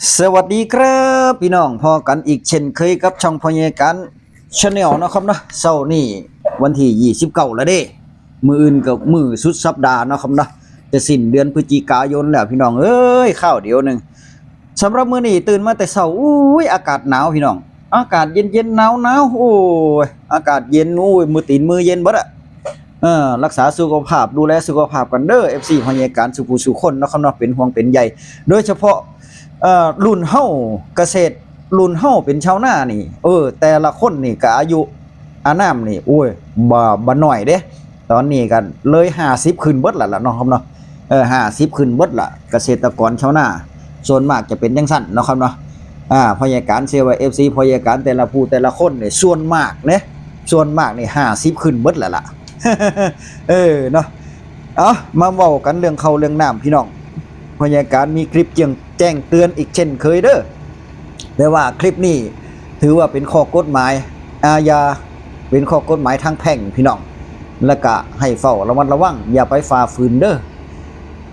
ສະຫວັດດີຄັບພີ່ນ້ອງ, ພໍ້ກັນອີກເຊັ່ນເຄີຍກັບຊ່ອງພໍ່ໃຫຍ່ການ Channel ເນາະຄັບເນາະ. ເຊົ້ານີ້ວັນທີຊາວເກົ້າແລ້ວເດ້, ມື້ອື່ນກໍມື້ສຸດສັບດາເນາະຄັບເນາະ, ຈະສິ້ນເດືອນພຶສຈິກາຍົນແລ້ວພີ່ນ້ອງເອີຍ, ຄາວດຽວໜຶ່ງ. ສຳລັບມື້ນີ້ຕື່ນມາແຕ່ເຊົ້າ, ໂອ້ຍ ອາກາດໜາວພີ່ນ້ອງ, ອາກາດເຢັນໆ ໜາວໆ, ໂອ້ຍ ອາກາດເຢັນ, ໂອ້ຍ ມືຕີນມືເຢັນເບິດອະ. ເອີ ລັກສາສຸຂະພາບ, ດູແລສຸຂະພາບກັນເດີ ເອັຟຊີ ພໍ່ໃຫຍ່ການສູ່ຜູ້ສູ່ຄົນເນາະຄັບເນາະ, ເປັນຫ່ວງເປັນໃຍ ໂດຍສະເພາະ ເອີ ລຸ້ນເຮົາກະເສດ, ລຸ້ນເຮົາເປັນຊາວນານີ້ ເອີ ແຕ່ລະຄົນນີ້ກະອາຍຸອານາມນີ້ ໂອ້ຍ ບໍ່ ບໍ່ນ້ອຍເດ້, ຕອນນີ້ກະເລີຍຫ້າສິບຂຶ້ນເບິດລະລະເນາະຄັບເນາະ. ເອີ ຫ້າສິບຂຶ້ນເບິດລະ ກະເສດຕະກອນຊາວນາ ສ່ວນມາກຈະເປັນຈັ່ງຊັ້ນເນາະຄັບເນາະ. ອາ ພໍ່ໃຫຍ່ການເຊື່ອວ່າ ເອັຟຊີ ພໍ່ໃຫຍ່ການແຕ່ລະຜູ້ແຕ່ລະຄົນນີ້ ສ່ວນມາກເດ້ ສ່ວນມາກນີ້ຫ້າສິບຂຶ້ນເບິດລະລະ. ເອີເນາະ, ເອົາ ມາເວົ້າກັນເລື່ອງເຂົ້າເລື່ອງນ້ຳພີ່ນ້ອງ. ພະຍາການມີຄລິບແຈ້ງເຕືອນອີກເຊັ່ນເຄີຍເດີ, ແຕ່ວ່າຄລິບນີ້ຖືວ່າເປັນຂໍ້ກົດໝາຍອາຍາ, ເປັນຂໍ້ກົດໝາຍທາງແພ່ງພີ່ນ້ອງ, ແລ້ວກະໃຫ້ເຝົ້າລະມັດລະວັງ, ຢ່າໄປຝ່າຝືນເດີ.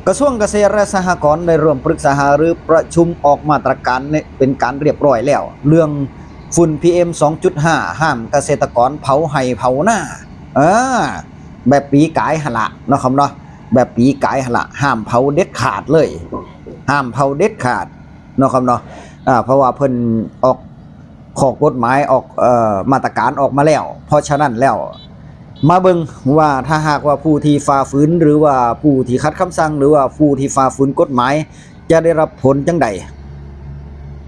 ກະຊວງກະເສດ ແລະ ສະຫະກອນໄດ້ຮ່ວມປຶກສາຫາລືປະຊຸມອອກມາດຕະການເປັນການຮຽບຮ້ອຍແລ້ວ ເລື່ອງຝຸ່ນ ພີເອັມ ສອງຈຸດຫ້າ ຫ້າມກະເສດຕະກອນເຜົາໄຮ່ເຜົານາ. ເອີ ແບບປີກາຍຫັ້ນລະເນາະຄັບເນາະ, ແບບປີກາຍຫັ້ນລະ, ຫ້າມເຜົາເດັດຂາດເລີຍ, ຫ້າມເຜົາເດັດຂາດເນາະຄັບເນາະ. ເພາະວ່າເພິ່ນອອກຂໍ້ກົດໝາຍ, ອອກ ເອີ ມາດຕະການອອກມາແລ້ວ, ເພາະສະນັ້ນແລ້ວ ມາເບິ່ງວ່າຖ້າຫາກວ່າຜູ້ທີ່ຝ່າຝືນ ຫຼືວ່າຜູ້ທີ່ຂັດຄຳສັ່ງ ຫຼືວ່າຜູ້ທີ່ຝ່າຝືນກົດໝາຍ ຈະໄດ້ຮັບຜົນຈັ່ງໃດ.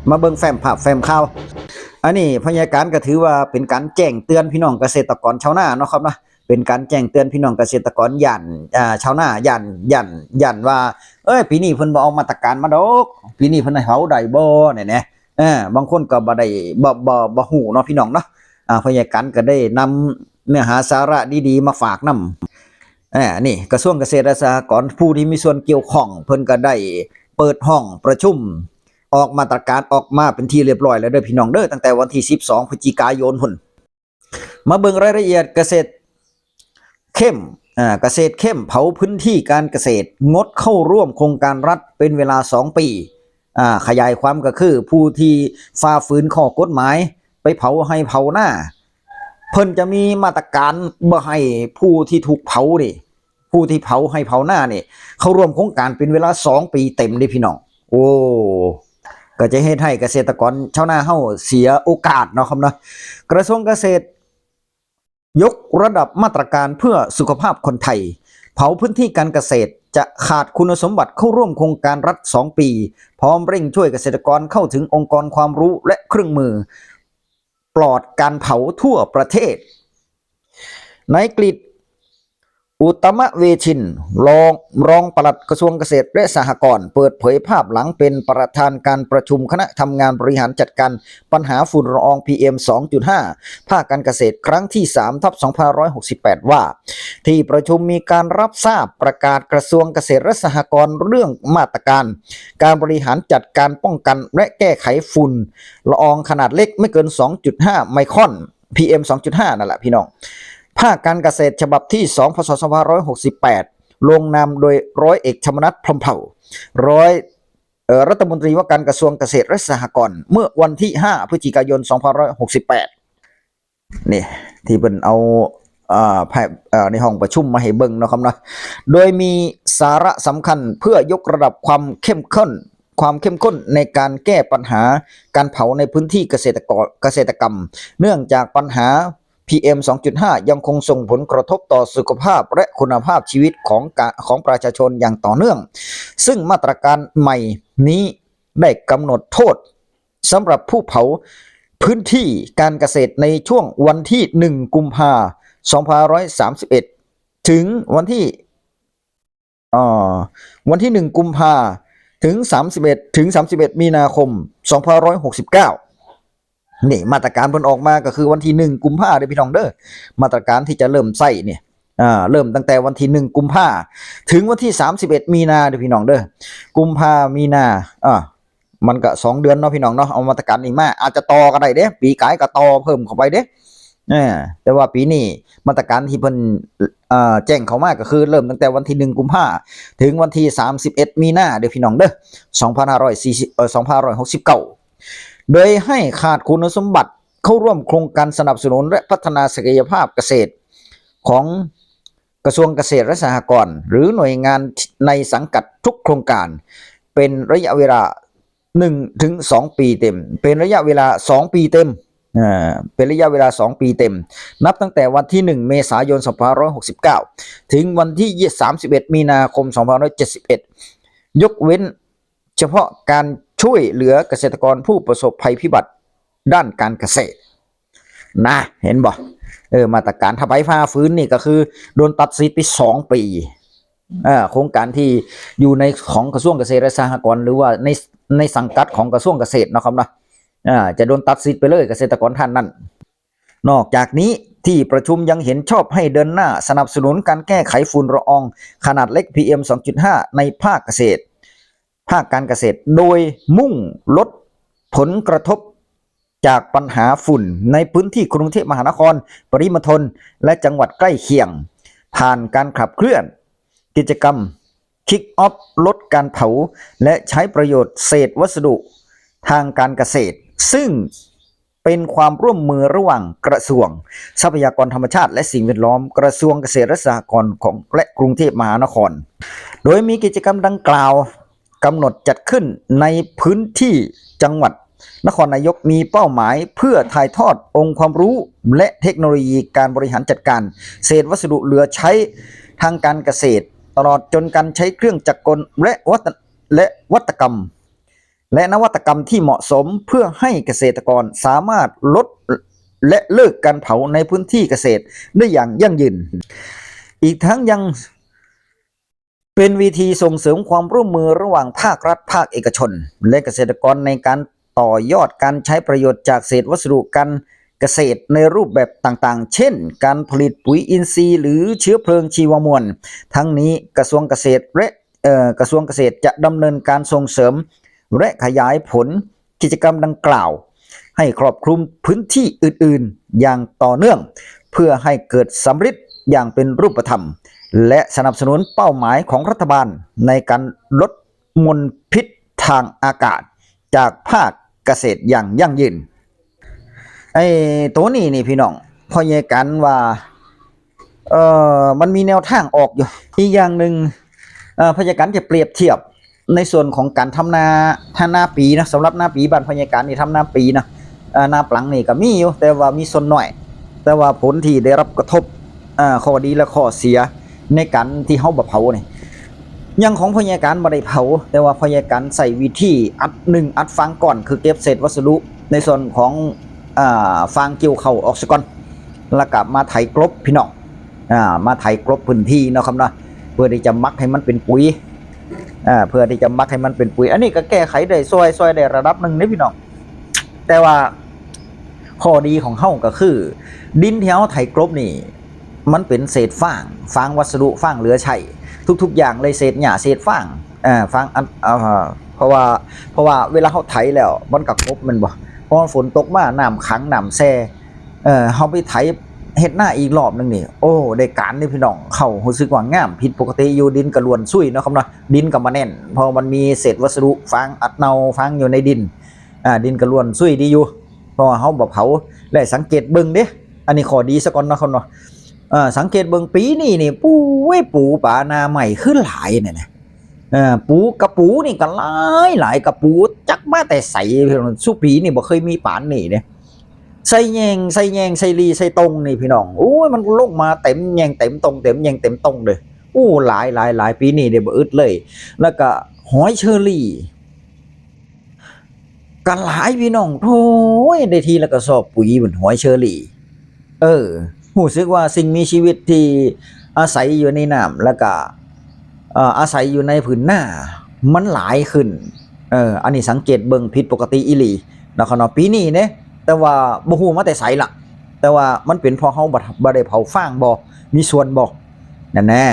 ມາເບິ່ງແຟ້ມພາບແຟ້ມຂ່າວ. ອັນນີ້ພະຍາການກະຖືວ່າເປັນການແຈ້ງເຕືອນພີ່ນ້ອງກະເສດຕະກອນຊາວນາເນາະຄັບເນາະ, ເປັນການແຈ້ງເຕືອນພີ່ນ້ອງກະເສດຕະກອນ ຢ້ານ ອ່າ ຊາວນາ ຢ້ານ ຢ້ານ ຢ້ານວ່າ ເອີຍ ປີນີ້ເພິ່ນບໍ່ອອກມາດຕະການມາດອກ, ປີນີ້ເພິ່ນໃຫ້ເຜົາໄດ້ບໍ່ ແນ່ໆ. ເອີ ບາງຄົນກໍບໍ່ໄດ້ ບໍ່ ບໍ່ ບໍ່ຮູ້ເນາະພີ່ນ້ອງເນາະ. ອາ ພະຍາການກໍໄດ້ນຳເນື້ອຫາສາລະດີໆມາຝາກນຳ. ອາ ນີ້ ກະຊວງກະເສດ ແລະ ສະຫະກອນ, ຜູ້ທີ່ມີສ່ວນກ່ຽວຂ້ອງ ເພິ່ນກໍໄດ້ເປີດຫ້ອງປະຊຸມ ອອກມາດຕະການອອກມາເປັນທີ່ຮຽບຮ້ອຍແລ້ວເດີພີ່ນ້ອງເດີ, ຕັ້ງແຕ່ວັນທີສິບສອງ ພຶສຈິກາຍົນພຸ້ນ. ມາເບິ່ງລາຍລະອຽດ ກະເສດເຂັ້ມ ອາ ກະເສດເຂັ້ມ ເຜົາພື້ນທີ່ການກະເສດ, ງົດເຂົ້າຮ່ວມໂຄງການລັດເປັນເວລາສອງປີ. ອາ ຂະຫຍາຍຄວາມກໍຄື ຜູ້ທີ່ຝ່າຝືນຂໍ້ກົດໝາຍ ໄປເຜົາໄຮ່ເຜົານາ, ເພິ່ນຈະມີມາດຕະການບໍ່ໃຫ້ຜູ້ທີ່ຖືກເຜົາເດ, ຜູ້ທີ່ເຜົາໄຮ່ເຜົານານີ້ ເຂົ້າຮ່ວມໂຄງການເປັນເວລາສອງປີເຕັມເດ້ພີ່ນ້ອງ. ໂອ້ ກໍຈະເຮັດໃຫ້ກະເສດຕະກອນຊາວນາເຮົາເສຍໂອກາດເນາະຄັບເນາະ. ກະຊວງກະເສດ ຍົກລະດັບມາດຕະການເພື່ອສຸຂະພາບຄົນໄທ, ເຜົາພື້ນທີ່ການກະເສດຈະຂາດຄຸນສົມບັດເຂົ້າຮ່ວມໂຄງການລັດສອງປີ, ພ້ອມເລັ່ງຊ່ວຍກະເສດຕະກອນເຂົ້າເຖິງອົງກອນຄວາມຮູ້ ແລະ ເຄື່ອງມືປອດການເຜົາທົ່ວປະເທດ. ນາຍກຣິດ ອຸດຕະມະເວຊິນ ລອງ ລອງປະຫຼັດກະຊວງກະເສດ ແລະ ສະຫະກອນ ເປີດເຜີຍພາບຫຼັງເປັນປະທານການປະຊຸມຄະນະທຳງານບໍລິຫານຈັດການ ບັນຫາຝຸ່ນລະອອງ ພີເອັມ ສອງຈຸດຫ້າ ພາກການກະເສດ ຄັ້ງທີສາມ ທັບ ສອງພັນຫ້າຮ້ອຍຫົກສິບແປດ ວ່າ ທີ່ປະຊຸມມີການຮັບຊາບປະກາດກະຊວງກະເສດ ແລະ ສະຫະກອນ ເລື່ອງມາດຕະການການບໍລິຫານຈັດການປ້ອງກັນ ແລະ ແກ້ໄຂຝຸ່ນລະອອງຂະໜາດເລັກ ໄມ່ເກີນ ສອງຈຸດຫ້າ ໄມຄອນ ພີເອັມ ສອງຈຸດຫ້າ ນັ້ນລະພີ່ນ້ອງ. ພາກການກະເສດ ສະບັບທີສອງ ພ.ສ. ສອງພັນຫ້າຮ້ອຍຫົກສິບແປດ ລົງນາມໂດຍ ຮ້ອຍເອກ ທຳມະນັດ ພົມເຜົ່າ ຮ້ອຍ ເອີ ລັດຖະມົນຕີວ່າການກະຊວງກະເສດ ແລະ ສະຫະກອນ ເມື່ອວັນທີຫ້າ ພຶສຈິກາຍົນ ສອງພັນຫ້າຮ້ອຍຫົກສິບແປດ ນີ້ ທີ່ເພິ່ນເອົາ ເອີ ໃນຫ້ອງປະຊຸມມາໃຫ້ເບິ່ງເນາະຄັບເນາະ. ໂດຍມີສາລະສຳຄັນເພື່ອຍົກລະດັບຄວາມເຂັ້ມຂຸ້ນ ຄວາມເຂັ້ມຂຸ້ນໃນການແກ້ບັນຫາການເຜົາໃນພື້ນທີ່ກະເສດຕະກອນ ກະເສດຕະກຳ ເນື່ອງຈາກບັນຫາ ພີເອັມ ສອງຈຸດຫ້າ ຍັງຄົງສົ່ງຜົນກະທົບຕໍ່ສຸຂະພາບ ແລະ ຄຸນນະພາບຊີວິດຂອງກະ ຂອງປະຊາຊົນຢ່າງຕໍ່ເນື່ອງ, ຊຶ່ງມາດຕະການໃໝ່ນີ້ໄດ້ກຳນົດໂທດສຳລັບຜູ້ເຜົາພື້ນທີ່ການກະເສດໃນຊ່ວງວັນທີໜຶ່ງ ກຸມພາ ສອງພັນຫ້າຮ້ອຍສາມສິບເອັດ ເຖິງວັນທີ ເອີ ວັນທີໜຶ່ງ ກຸມພາ ເຖິງ ສາມສິບເອັດ ເຖິງ ສາມສິບເອັດ ມີນາຄົມ ສອງພັນຫ້າຮ້ອຍຫົກສິບເກົ້າ. ນີ້ມາດຕະການເພິ່ນອອກມາກໍຄືວັນທີໜຶ່ງ ກຸມພາເດີພີ່ນ້ອງເດີ, ມາດຕະການທີ່ຈະເລີ່ມໃຊ້ນີ້ ເລີ່ມຕັ້ງແຕ່ວັນທີໜຶ່ງ ກຸມພາ ເຖິງວັນທີສາມສິບເອັດ ມີນາເດີພີ່ນ້ອງເດີ. ກຸມພາ ມີນາ ອາ ມັນກະສອງເດືອນເນາະພີ່ນ້ອງເນາະ, ເອົາມາດຕະການນີ້ມາ ອາດຈະຕໍ່ກໍໄດ້ເດ້, ປີກາຍກໍຕໍ່ເພີ່ມເຂົ້າໄປເດ້. ເອີ ແຕ່ວ່າປີນີ້ມາດຕະການທີ່ເພິ່ນ ເອີ ແຈ້ງເຂົ້າມາກໍຄືເລີ່ມຕັ້ງແຕ່ວັນທີໜຶ່ງ ກຸມພາ ເຖິງວັນທີສາມສິບເອັດ ມີນາເດີພີ່ນ້ອງເດີ ສອງພັນຫ້າຮ້ອຍສີ່ສິບ ເອີ ສອງພັນຫ້າຮ້ອຍຫົກສິບເກົ້າ ໂດຍໃຫ້ຂາດຄຸນສົມບັດເຂົ້າຮ່ວມໂຄງການສະໜັບສະໜູນ ແລະ ພັດທະນາສັກກະຍະພາບກະເສດຂອງກະຊວງກະເສດ ແລະ ສະຫະກອນ ຫຼື ໜ່ວຍງານໃນສັງກັດທຸກໂຄງການ ເປັນໄລຍະເວລາ ໜຶ່ງເຖິງສອງປີເຕັມ ເປັນໄລຍະເວລາສອງປີເຕັມ ເປັນໄລຍະເວລາສອງປີເຕັມ ນັບຕັ້ງແຕ່ວັນທີໜຶ່ງ ເມສາຍົນ ສອງພັນຫ້າຮ້ອຍຫົກສິບເກົ້າ ເຖິງວັນທີສາມສິບເອັດ ມີນາຄົມ ສອງພັນຫ້າຮ້ອຍເຈັດສິບເອັດ ຍົກເວັ້ນສະເພາະການຊ່ວຍເຫຼືອກະເສດຕະກອນຜູ້ປະສົບໄພພິບັດດ້ານການກະເສດ. ນະ ເຫັນບໍ່? ເອີ ມາດຕະການ ຖ້າໃຜຝ່າຝືນນີ້ກໍຄືໂດນຕັດສິດໄປສອງປີ. ເອີ ໂຄງການທີ່ຢູ່ໃນຂອງກະຊວງກະເສດ ແລະ ສະຫະກອນ ຫຼືວ່າໃນ ໃນສັງກັດຂອງກະຊວງກະເສດເນາະຄັບເນາະ ເອີ ຈະໂດນຕັດສິດໄປເລີຍ ກະເສດຕະກອນທ່ານນັ້ນ. ນອກຈາກນີ້ ທີ່ປະຊຸມຍັງເຫັນຊອບໃຫ້ເດີນໜ້າສະໜັບສະໜູນການແກ້ໄຂຝຸ່ນລະອອງຂະໜາດເລັກ ພີເອັມ ສອງຈຸດຫ້າ ໃນພາກກະເສດ ພາກການກະເສດ ໂດຍມຸ່ງລົດຜົນກະທົບຈາກບັນຫາຝຸ່ນໃນພື້ນທີ່ກຸງເທບມະຫານະຄອນ, ປະລິມະທົນ ແລະ ຈັງຫວັດໃກ້ຄຽງ ຜ່ານການຂັບເຄື່ອນກິດຈະກຳ ຄິກອອຟ ລົດການເຜົາ ແລະ ໃຊ້ປະໂຫຍດເສດວັດສະດຸທາງການກະເສດ ຊຶ່ງ ເປັນຄວາມຮ່ວມມືລະຫວ່າງກະຊວງຊັບພະຍາກອນທຳມະຊາດ ແລະ ສິ່ງແວດລ້ອມ, ກະຊວງກະເສດ ແລະ ສະຫະກອນ ຂອງ ແລະ ກຸງເທບມະຫານະຄອນ ໂດຍມີກິດຈະກຳດັ່ງກ່າວກຳນົດຈັດຂຶ້ນໃນພື້ນທີ່ຈັງຫວັດນະຄອນນາຍົກ, ມີເປົ້າໝາຍເພື່ອຖ່າຍທອດອົງຄວາມຮູ້ ແລະ ເທັກໂນໂລຢີການບໍລິຫານຈັດການເສດວັດສະດຸເຫຼືອໃຊ້ທາງການກະເສດ, ຕະຫຼອດຈົນການໃຊ້ເຄື່ອງຈັກກົນ ແລະ ວັດ ແລະ ວັດຕະກຳ ແລະ ນະວັດຕະກຳທີ່ເໝາະສົມ ເພື່ອໃຫ້ກະເສດຕະກອນສາມາດລົດ ແລະ ເລີກການເຜົາໃນພື້ນທີ່ກະເສດໄດ້ຢ່າງຢັ້ງຢືນ. ອີກທັງຍັງເປັນເວທີສົ່ງເສີມຄວາມຮ່ວມມືລະຫວ່າງພາກລັດ, ພາກເອກະຊົນ ແລະ ກະເສດຕະກອນ ໃນການຕໍ່ຍອດການໃຊ້ປະໂຫຍດຈາກເສດວັດສະດຸການກະເສດໃນຮູບແບບຕ່າງໆ ເຊັ່ນ ການຜະລິດປຸຍອິນຊີ ຫຼື ເຊື້ອເພີງຊີວະມວນ. ທັງນີ້ ກະຊວງກະເສດ ແລະ ເອີ ກະຊວງກະເສດຈະດຳເນີນການສົ່ງເສີມ ແລະ ຂະຫຍາຍຜົນກິດຈະກຳດັ່ງກ່າວໃຫ້ຄອບຄຸມພື້ນທີ່ອື່ນໆຢ່າງຕໍ່ເນື່ອງ ເພື່ອໃຫ້ເກີດສຳເລັດຢ່າງເປັນຮູບປະທຳ ແລະ ສະໜັບສະໜູນເປົ້າໝາຍຂອງລັດຖະບານໃນການລົດມົນພິດທາງອາກາດຈາກພາກກະເສດຢ່າງຢັ້ງຢືນ. ໄອ້ໂຕນີ້ນີ້ພີ່ນ້ອງ ພໍ່ໃຫຍ່ການວ່າ ເອີ ມັນມີແນວທາງອອກຢູ່. ອີກຢ່າງໜຶ່ງ ເອີ ພະຍາການຈະປຽບທຽບໃນສ່ວນຂອງການທຳນາ ທຳນາປີເນາະ, ສຳລັບນາປີ ບ້ານພະຍາການນີ້ທຳນາປີເນາະ, ເອີ ນາປລັງນີ້ກໍມີຢູ່ ແຕ່ວ່າມີສ່ວນໜ້ອຍ, ແຕ່ວ່າຜົນທີ່ໄດ້ຮັບກະທົບ ເອີ ຂໍ້ດີ ແລະ ຂໍ້ເສຍໃນການທີ່ເຮົາບໍ່ເຜົານີ້ ຢ່າງຂອງພະຍາການບໍ່ໄດ້ເຜົາ, ແຕ່ວ່າພະຍາການໃຊ້ວິທີອັດໜຶ່ງ ອັດຟາງກ້ອນ ຄືເກັບເສດວັດສະດຸໃນສ່ວນຂອງ ອ່າ ຟາງກ່ຽວເຂົ້າອອກສາກ່ອນ ແລ້ວກໍມາໄຖກົບພີ່ນ້ອງ ອ່າ ມາໄຖກົບພື້ນທີ່ເນາະຄັບເນາະ ເພື່ອທີ່ຈະໝັກໃຫ້ມັນເປັນປຸຍ ອ່າ ເພື່ອທີ່ຈະໝັກໃຫ້ມັນເປັນປຸຍ. ອັນນີ້ກໍແກ້ໄຂໄດ້ ຊ່ວຍ ຊ່ວຍໄດ້ລະດັບໜຶ່ງເດ້ພີ່ນ້ອງ. ແຕ່ວ່າຂໍ້ດີຂອງເຮົາກໍຄື ດິນທີ່ເຮົາໄຖກົບນີ້ ມັນເປັນເສດຟາງ ຟາງວັດສະດຸ ຟາງເຫຼືອໃຊ້ ທຸກໆຢ່າງເລີຍ ເສດຫຍ້າ ເສດຟາງ ເອີ ຟາງອັນ ເອີ ເພາະວ່າ ເພາະວ່າເວລາເຮົາໄຖແລ້ວ ມັນກໍກົບແມ່ນບໍ່? ພໍຝົນຕົກມາ ນ້ຳຂັງ ນ້ຳແຊ່ ເອີ ເຮົາໄປໄຖເຮັດນາອີກລອບໜຶ່ງນີ້ ໂອ້ ໄດ້ການເດ້ພີ່ນ້ອງ. ເຂົ້າຮູ້ສຶກວ່າງາມຜິດປົກກະຕິຢູ່ ດິນກໍລ້ວນຊຸຍເນາະຄັບເນາະ, ດິນກໍບໍ່ແໜ້ນ ເພາະມັນມີເສດວັດສະດຸ ຟາງອັດເນົ່າ ຟາງຢູ່ໃນດິນ ອ່າ ດິນກໍລ້ວນຊຸຍດີຢູ່ ເພາະວ່າເຮົາບໍ່ເຜົາ. ແລະ ສັງເກດເບິ່ງເດ້ ອັນນີ້ຂໍ້ດີສາກ່ອນເນາະຄັບເນາະ. ເອີ ສັງເກດເບິ່ງປີນີ້ນີ້ ປູ້ຍ ປູປາໜ້າໃໝ່ຄືຫຼາຍແທ້ໆ. ເອີ ປູ ກະປູນີ້ກໍຫຼາຍໆ ກະປູຈັກມາແຕ່ໃສ ຊຸປີນີ້ບໍ່ເຄີຍມີປານນີ້ເດ້. ໃສ່ແຍງ ໃສ່ແຍງ ໃສ່ລີ່ ໃສ່ຕົງນີ້ພີ່ນ້ອງ ໂອ້ຍ ມັນລົງມາເຕັມແຍງເຕັມຕົງ ເຕັມແຍງເຕັມຕົງເດ້. ໂອ້ ຫຼາຍໆໆ ປີນີ້ເດ້ ບໍ່ອຶດເລີຍ. ແລ້ວກະຫອຍເຊີຣີ ກໍຫຼາຍພີ່ນ້ອງ ໂອ້ຍ ໄດ້ທີລະກະສອບປຸຍ ມັນຫອຍເຊີຣີ. ເອີ ຮູ້ສຶກວ່າສິ່ງມີຊີວິດທີ່ອາໄສຢູ່ໃນນ້ຳ ແລ້ວກະ ເອີ ອາໄສຢູ່ໃນພື້ນນາ ມັນຫຼາຍຂຶ້ນ. ເອີ ອັນນີ້ສັງເກດເບິ່ງຜິດປົກກະຕິອີ່ຫຼີເນາະຄັບເນາະ ປີນີ້ເດ້. ແຕ່ວ່າບໍ່ຮູ້ມາແຕ່ໃສລະ ແຕ່ວ່າມັນເປັນເພາະເຮົາບໍ່ ບໍ່ໄດ້ເຜົາຟາງບໍ່ ມີສ່ວນບໍ່ ນັ້ນແນ່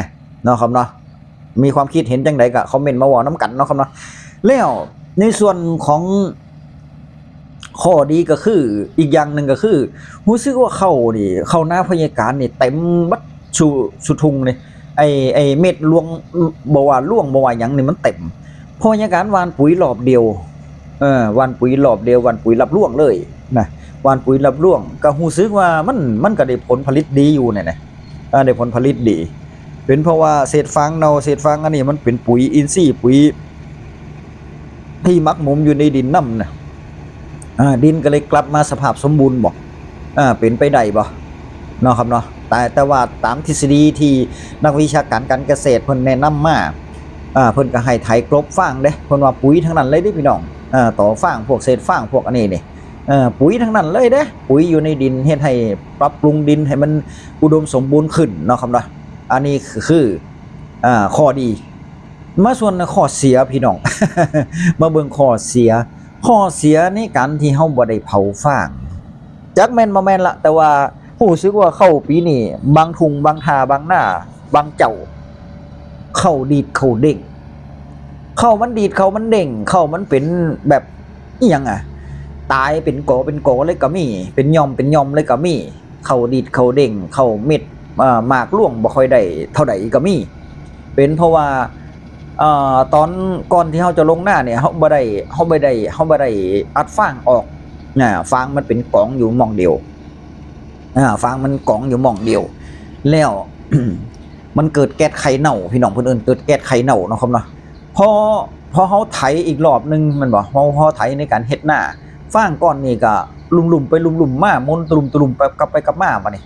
ເນາະຄັບເນາະ. ມີຄວາມຄິດເຫັນຈັ່ງໃດກໍຄອມເມັນມາເວົ້ານຳກັນເນາະຄັບເນາະ. ແລ້ວໃນສ່ວນຂອງ ຂໍ້ດີກໍຄື ອີກຢ່າງໜຶ່ງກໍຄື ຮູ້ສຶກວ່າເຂົ້ານີ້ ເຂົ້ານາພໍ່ໃຫຍ່ການນີ້ເຕັມເບິດສູ່ ສູ່ທຸ່ງນີ້ ໄອ້ ໄອ້ເມັດລວງ ບໍ່ວ່າລວງ ບໍ່ວ່າຫຍັງນີ້ມັນເຕັມ. ພໍ່ໃຫຍ່ການຫວ່ານປຸຍລອບດຽວ ເອີ ຫວ່ານປຸຍລອບດຽວ ຫວ່ານປຸຍຮັບລວງເລີຍນະ ຫວ່ານປຸຍຮັບລວງ ກໍຮູ້ສຶກວ່າມັນ ມັນກໍໄດ້ຜົນຜະລິດດີຢູ່ນັ້ນແຫຼະ ເອີ ໄດ້ຜົນຜະລິດດີ. ເປັນເພາະວ່າເສດຟາງເນົ່າ ເສດຟາງອັນນີ້ມັນເປັນປຸຍອິນຊີ ປຸຍທີ່ໝັກໝົມຢູ່ໃນດິນນຳນະ ອ່າ ດິນກໍເລີຍກັບມາສະພາບສົມບູນບໍ? ອ່າ ເປັນໄປໄດ້ບໍເນາະ ເນາະຄັບເນາະ? ແຕ່ ແຕ່ວ່າຕາມທິດສະດີທີ່ນັກວິຊາການການກະເສດເພິ່ນແນະນຳມາ ອ່າ ເພິ່ນກໍໃຫ້ໄຖກົບຟາງເດ້ ເພິ່ນວ່າປຸຍທັງນັ້ນເລີຍເດ້ພີ່ນ້ອງ ເອີ ຕໍຟາງ ພວກເສດຟາງ ພວກອັນນີ້ນີ້ ເອີ ປຸຍທັງນັ້ນເລີຍເດ້ ປຸຍຢູ່ໃນດິນ ເຮັດໃຫ້ປັບປຸງດິນໃຫ້ມັນອຸດົມສົມບູນຂຶ້ນເນາະຄັບເນາະ. ອັນນີ້ຄື ອ່າ ຂໍ້ດີ. ມາສ່ວນຂໍ້ເສຍພີ່ນ້ອງ ມາເບິ່ງຂໍ້ເສຍ ຂໍ້ເສຍໃນການທີ່ເຮົາບໍ່ໄດ້ເຜົາຟາງ ຈັກແມ່ນບໍ່ແມ່ນລະ ແຕ່ວ່າຮູ້ສຶກວ່າເຂົ້າປີນີ້ ບາງທຸ່ງ ບາງທ່າ ບາງນາ ບາງເຈົ້າ ເຂົ້າດີດເຂົ້າເດ້ງ ເຂົ້າມັນດີດ ເຂົ້າມັນເດ້ງ ເຂົ້າມັນເປັນແບບ ອີ່ຫຍັງອະ ຕາຍເປັນກໍເປັນກໍເລີຍກໍມີ ເປັນຫຍ່ອມເປັນຫຍ່ອມເລີຍກໍມີ ເຂົ້າດີດເຂົ້າເດ້ງ ເຂົ້າເມັດ ເອີ ໝາກລວງບໍ່ຄ່ອຍໄດ້ເທົ່າໃດກໍມີ. ເປັນເພາະວ່າ ເອີ ຕອນກ່ອນທີ່ເຮົາຈະລົງນານີ້ ເຮົາບໍ່ໄດ້ ເຮົາບໍ່ໄດ້ ເຮົາບໍ່ໄດ້ອັດຟາງອອກນະ ຟາງມັນເປັນກອງຢູ່ໝ່ອງດຽວ ອ່າ ຟາງມັນກອງຢູ່ໝ່ອງດຽວ ແລ້ວ ມັນເກີດແກັດໄຂ່ເນົ່າ ພີ່ນ້ອງ ເພິ່ນເອີ້ນເກີດແກັດໄຂ່ເນົ່າເນາະຄັບເນາະ. ພໍ ພໍເຮົາໄຖອີກລອບໜຶ່ງແມ່ນບໍ່ ເຮົາ ເຮົາໄຖໃນການເຮັດນາ ຟາງກ້ອນນີ້ກໍລຸ່ມໆໄປລຸ່ມໆມາ ໝູນຕຸລຸມໆໄປ ກັບໄປກັບມາ ບາດນີ້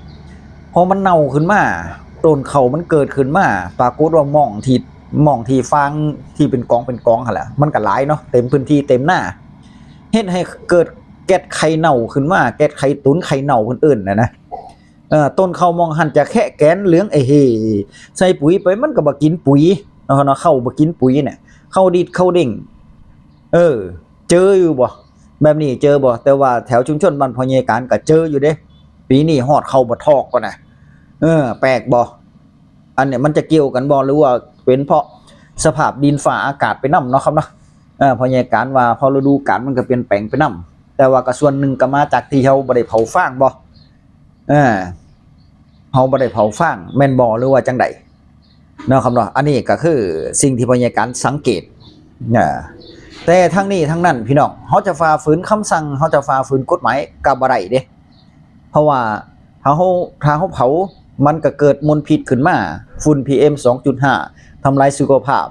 ພໍມັນເນົ່າຂຶ້ນມາ ຕົ້ນເຂົ້າມັນເກີດຂຶ້ນມາ ປາກົດວ່າໝ່ອງທີ່ ໝ່ອງທີ່ຟາງທີ່ເປັນກອງເປັນກອງຫັ້ນແຫຼະ ມັນກໍຫຼາຍເນາະ ເຕັມພື້ນທີ່ເຕັມນາ ເຮັດໃຫ້ເກີດແກັດໄຂ່ເນົ່າຂຶ້ນມາ ແກັດໄຂ່ຕຸນໄຂ່ເນົ່າເພິ່ນເອີ້ນນະນະ. ເອີ ຕົ້ນເຂົ້າໝ່ອງຫັ້ນຈະແຄະແກນເຫຼືອງເອເຮ ໃສ່ປຸຍໄປມັນກໍບໍ່ກິນປຸຍເນາະ ເນາະ ເຂົ້າບໍ່ກິນປຸຍນະ ເຂົ້າດີດເຂົ້າເດ້ງ ເອີ ເຈີຢູ່ບໍ່ ແບບນີ້ເຈີບໍ່? ແຕ່ວ່າແຖວຊຸມຊົນບ້ານພໍ່ໃຫຍ່ການກໍເຈີຢູ່ເດ້ ປີນີ້ຮອດເຂົ້າບໍ່ຖອກພຸ້ນນະ ເອີ ແປກບໍ່? ອັນນີ້ມັນຈະກ່ຽວກັນບໍ່ ຫຼືວ່າເປັນເພາະສະພາບດິນຟ້າອາກາດໄປນຳເນາະຄັບເນາະ? ເອີ ພໍ່ໃຫຍ່ການວ່າເພາະລະດູການມັນກໍປ່ຽນແປງໄປນຳ ແຕ່ວ່າກໍສ່ວນໜຶ່ງກໍມາຈາກທີ່ເຮົາບໍ່ໄດ້ເຜົາຟາງບໍ່? ເອີ ເຮົາບໍ່ໄດ້ເຜົາຟາງແມ່ນບໍ່ ຫຼືວ່າຈັ່ງໃດເນາະຄັບເນາະ? ອັນນີ້ກໍຄືສິ່ງທີ່ພໍ່ໃຫຍ່ການສັງເກດ ເອີ ແຕ່ທັງນີ້ທັງນັ້ນພີ່ນ້ອງ ເຮົາຈະຝ່າຝືນຄຳສັ່ງ ເຮົາຈະຝ່າຝືນກົດໝາຍກໍບໍ່ໄດ້ເດ້ ເພາະວ່າຖ້າເຮົາ ຖ້າເຮົາເຜົາ ມັນກໍເກີດມົນພິດຂຶ້ນມາ ຝຸ່ນ ພີເອັມ ສອງຈຸດຫ້າ ທຳລາຍສຸຂະພາບ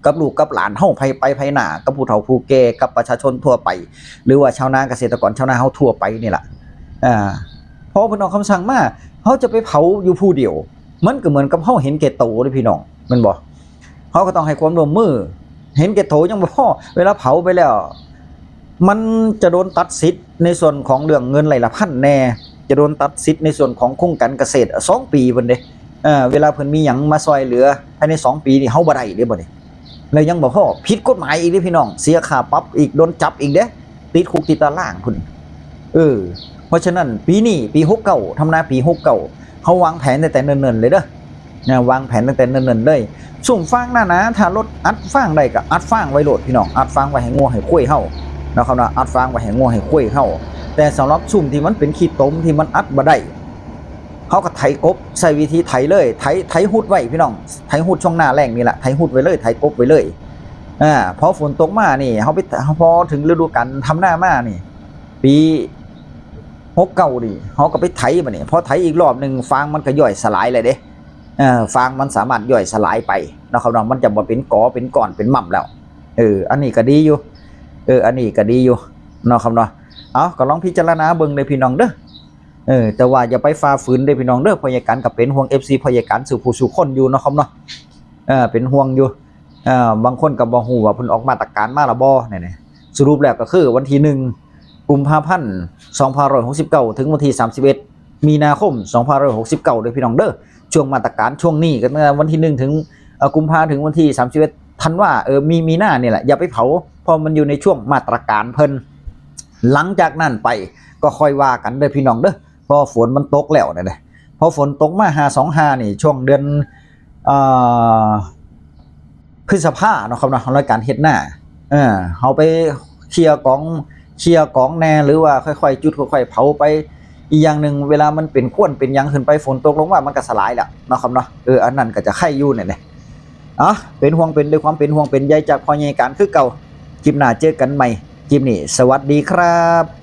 ກັບລູກກັບຫຼານເຮົາ ໄພ ໄປໄພໜ້າ ກັບຜູ້ເຖົ້າຜູ້ແກ່ ກັບປະຊາຊົນທົ່ວໄປ ຫຼືວ່າຊາວນາກະເສດຕະກອນຊາວນາເຮົາທົ່ວໄປນີ້ລະ ອາ ພໍເພິ່ນອອກຄຳສັ່ງມາ ເຮົາຈະໄປເຜົາຢູ່ຜູ້ດຽວ ມັນກໍເໝືອນກັບເຮົາເຫັນແກ່ໂຕເດ້ພີ່ນ້ອງ ແມ່ນບໍ່? ເຮົາກໍຕ້ອງໃຫ້ຄວາມຮ່ວມມື ເຫັນແກ່ໂຕຍັງບໍ່ພໍ ເວລາເຜົາໄປແລ້ວ ມັນຈະໂດນຕັດສິດໃນສ່ວນຂອງເລື່ອງເງິນໄລ່ລະພັນແດ່ ຈະໂດນຕັດສິດໃນສ່ວນຂອງໂຄງການກະເສດສອງປີພຸ້ນເດ້ ເອີ ເວລາເພິ່ນມີຫຍັງມາຊ່ອຍເຫຼືອພາຍໃນສອງປີນີ້ ເຮົາບໍ່ໄດ້ເດ້ບັດນີ້ ແລ້ວຍັງບໍ່ພໍ ຜິດກົດໝາຍອີກເດ້ພີ່ນ້ອງ ເສຍຄ່າປັບອີກ ໂດນຈັບອີກເດ້ ຕິດຄຸກຕິດຕາລາງພຸ້ນ ເອີ ເພາະສະນັ້ນ ປີນີ້ ປີຫົກເກົ້າ ທຳນາປີຫົກເກົ້າ ເຮົາວາງແຜນຕັ້ງແຕ່ເນີນໆເລີຍເດີ ນະ ວາງແຜນຕັ້ງແຕ່ເນີນໆເລີຍ ຊຸມຟາງໜາໆ ຖ້າລົດອັດຟາງໄດ້ກໍອັດຟາງໄວ້ໂລດພີ່ນ້ອງ ອັດຟາງໄວ້ໃຫ້ງົວໃຫ້ຄວາຍເຮົາເນາະຄັບເນາະ ອັດຟາງໄວ້ໃຫ້ງົວໃຫ້ຄວາຍເຮົາ ແຕ່ສຳລັບຊຸມທີ່ມັນເປັນຂີ້ຕົມ ທີ່ມັນອັດບໍ່ໄດ້ ເຮົາກໍໄຖກົບ ໃຊ້ວິທີໄຖເລີຍ ໄຖ ໄຖຮຸດໄວ້ພີ່ນ້ອງ ໄຖຮຸດຊ່ວງໜ້າແລ້ງນີ້ລະ ໄຖຮຸດໄວ້ເລີຍ ໄຖກົບໄວ້ເລີຍ ອາ ພໍຝົນຕົກມານີ້ ເຮົາໄປ ພໍເຖິງລະດູການທຳນາມານີ້ ປີຫົກເກົ້ານີ້ ເຮົາກໍໄປໄຖບັດນີ້ ພໍໄຖອີກລອບໜຶ່ງ ຟາງມັນກໍຍ່ອຍສະຫຼາຍແລ້ວເດ້ ເອີ ຟາງມັນສາມາດຍ່ອຍສະຫຼາຍໄປເນາະຄັບເນາະ ມັນຈະບໍ່ເປັນກໍເປັນກ້ອນເປັນໝໍ້າແລ້ວ ເອີ ອັນນີ້ກໍດີຢູ່ ເອີ ອັນນີ້ກໍດີຢູ່ເນາະຄັບເນາະ ເອົາ ກໍລອງພິຈາລະນາເບິ່ງເດີພີ່ນ້ອງເດີ ເອີ ແຕ່ວ່າຢ່າໄປຝ່າຝືນເດີພີ່ນ້ອງເດີ ພໍ່ໃຫຍ່ການກໍເປັນຫ່ວງເອັຟຊີພໍ່ໃຫຍ່ການສູ່ຜູ້ສູ່ຄົນຢູ່ເນາະຄັບເນາະ ເອີ ເປັນຫ່ວງຢູ່ ເອີ ບາງຄົນກໍບໍ່ຮູ້ວ່າເພິ່ນອອກມາດຕະການມາແລ້ວບໍ່ ນີ້ ສະຫຼຸບແລ້ວກໍຄືວັນທີໜຶ່ງ ກຸມພາພັນ ສອງພັນຫ້າຮ້ອຍຫົກສິບເກົ້າ ເຖິງວັນທີສາມສິບເອັດ ມີນາຄົມ ສອງພັນຫ້າຮ້ອຍຫົກສິບເກົ້າ ເດີພີ່ນ້ອງເດີ ຊ່ວງມາດຕະການຊ່ວງນີ້ ກໍຕັ້ງແຕ່ວັນທີໜຶ່ງ ເຖິງ ເອີ ກຸມພາ ເຖິງວັນທີສາມສິບເອັດ ທັນວາ ເອີ ມີ ມີນານີ້ແຫຼະ ຢ່າໄປເຜົາ ເພາະມັນຢູ່ໃນຊ່ວງມາດຕະການເພິ່ນ ຫຼັງຈາກນັ້ນໄປກໍຄ່ອຍວ່າກັນເດີພີ່ນ້ອງເດີ ເພາະວ່າຝົນມັນຕົກແລ້ວນະເດ ພໍຝົນຕົກມາຫ້າສອງຫ້ານີ້ ຊ່ວງເດືອນ ເອີ ພຶດສະພາເນາະຄັບເນາະ ລາຍການເຮັດນາ ເອີ ເຮົາໄປເຄຍກອງ ເຄຍກອງແດ່ ຫຼືວ່າຄ່ອຍໆຈຸດ ຄ່ອຍໆເຜົາໄປ. ອີກຢ່າງໜຶ່ງ ເວລາມັນເປັນຄວັນເປັນຫຍັງຂຶ້ນໄປ ຝົນຕົກລົງມາ ມັນກໍສະຫຼາຍແລ້ວເນາະ ຄຳເນາະ. ເອີ ອັນນັ້ນກໍຈະໄຄຢູ່ນີ້ແຫຼະ. ເອົາ ເປັນຫ່ວງເປັນ ດ້ວຍຄວາມເປັນຫ່ວງເປັນໃຍຈາກພໍ່ໃຫຍ່ການຄືເກົ່າ. ຄລິບໜ້າເຈີກັນໃໝ່. ຄລິບນີ້ ສະຫວັດດີຄັບ.